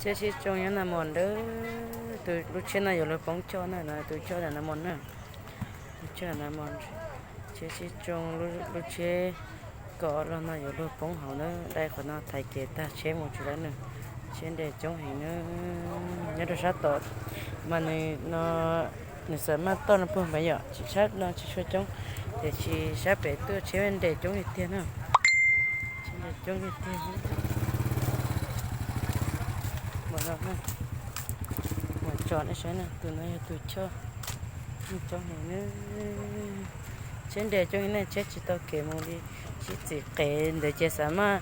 Tsheb sib tsoo nyob Nag Mos na, tus lub tsheb no yuav luag poob coj na, tus coj ntawm Nag Mos na. Lub tsheb Nag Mos, tsheb sib tsoo, lub tsheb kom los no yuav luag poob hauv na, dai qhov no thaiv kev tag tsheb mus tsis lawm na. Tsheb nres coob heev na, nyob rau sab tom mas nws no nws xav maj toj no puag npav yom, tsis sab no tsis tshua coob, tiam sis sab pem tuaj tsheb nres coob li tiag na. Tsheb nres coob li tiag. Mus no, mus tso nej saib na, tus no yog tus choj, coob heev na. Tsheb nres coob heev na, tsheb tsis tau kev mus li, sib txim qev ntawd ces xav maj,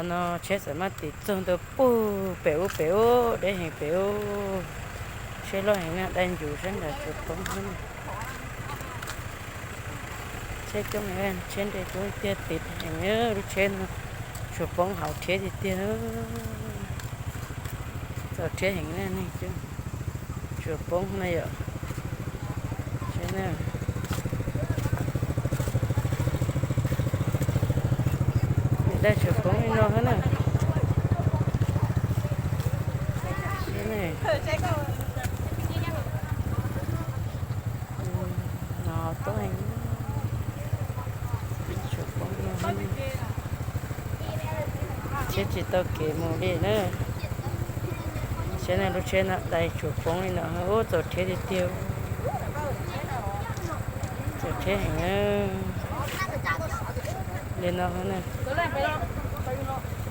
no tsheb xav maj tiv txog ntua puag pem ub pem ub, deb heev pem ub. Tsheb loj heev na, dai ncuv sab nrad tsuas poob. Tsheb coob heev, tsheb nres coob tiag, tiv heev, lub tsheb no tsuas poob hauv rhiab tiag tiag. Txaus rhiab heev na, neeg coob, tsuas poob na yom. Dai tsuas poob li no thiab na. No tuaj heev, tsuas poob no, tsheb tsis tau kev mus li na. Tsheb no, lub tsheb no dai tsuas poob li no, ub, txaus rhiab tiag tiag. Txaus rhiab heev na. Li no na.